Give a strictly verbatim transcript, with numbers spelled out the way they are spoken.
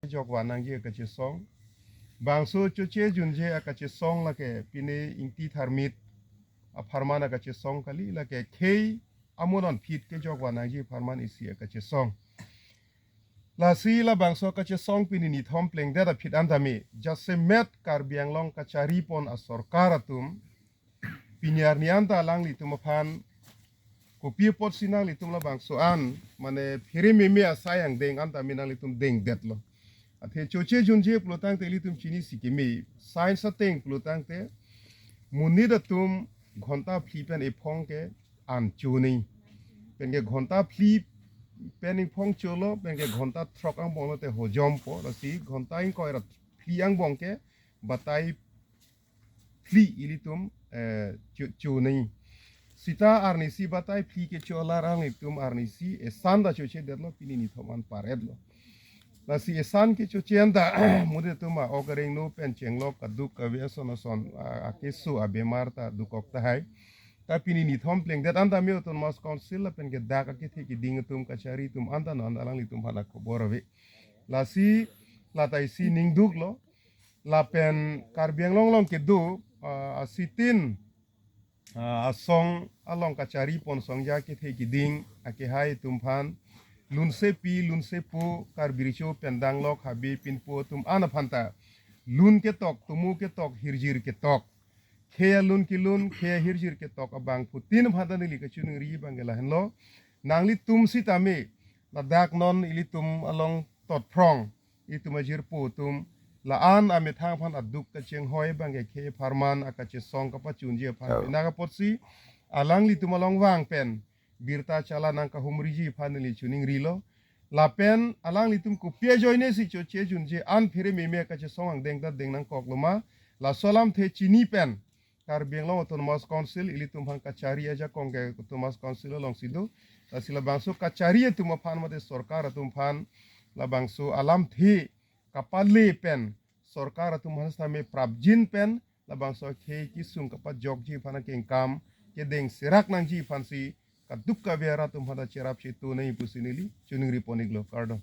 jokvan nangji akachesong. Bangso choche junje akachesong lake pine Ingti Tharmit apharman akachesong kali, lake khei amunon phit kejokvan nangji apharman isi akachesong. Lasi labangso akachesong pine nithom plengdet aphi an tame jasemet Karbi Anglong kacharipon asorkar atum pine arni anta alanglitum aphan kopi apotsi nanglitum labangso an, mane phere meme asai angdeng anta me nanglitum dengdetlo. Athe choche junje pulotangte ilitum chinisi keme, science ateng pulotangte monit atum ghonta phli pen ephong ke an chonei. Penke ghonta phli pen ephong cholo, penke ghonta throk angbong lote hojompo, lasi ghonta ingkoi ra phli angbong ke batai phli ilitum eh, cho- chonei. Sita arnisi batai phli kecho alar alanglitum arnisi esan ta chochedetlo, pine nithom an paretlo. Lasi esan kechoche anta monit atum a-ok areng no pen chenglok kaduk kave ason ason a- akeso abemar ta dokok tahai. Ta pine nithom plengdet anta me Autonomous Council lapen ke dak akethe keding atum kachari atum anta non alanglitum aphan akhobor ave. Lasi lata isi ningduklo. Lapen Karbi Anglong along kedo ah, asitin ah, asong along kacharipon songja kethe keding akehai atum aphan lunsepi lunsepo Karbi Recho pen danglok habe pinpo atum an aphan ta lun ketok, tumu ketok, hirjir ketok, khei alun kelun, khei ahirjir ketok abangphutin aphan ta neli kachiningri abang ke lahenlo. Nanglitum sitame ladak non ilitum along totphrong, itum ajirpo atum la-an amethang aphan aduk kachinghoi abang ke khei apharman akachesong kapachunji aphan, oh, pina apotsi alanglitum along vang pen birta chala nangkahumriji aphan neli chiningrilo. Lapen alanglitum kopi ajoine si choche junje an phere meme akachesong angdeng ta deng nangkoklo ma, laso alamthe chini pen Karbi Anglong Autonomous Council ilitum aphan kachari ajakong ke Autonomous Council alongsi do. Lasi labangso kachari atum aphan mate sorkar atum aphan labangso alamthe kapale pen sorkar atum aphan sitame prapjin pen labangso khei kesung kapajokji aphan akengkam kedeng serak nangji aphansi kaduk kave arat atum aphan ta cherap chetu nai pusi neli chiningripon-iklo, kardom.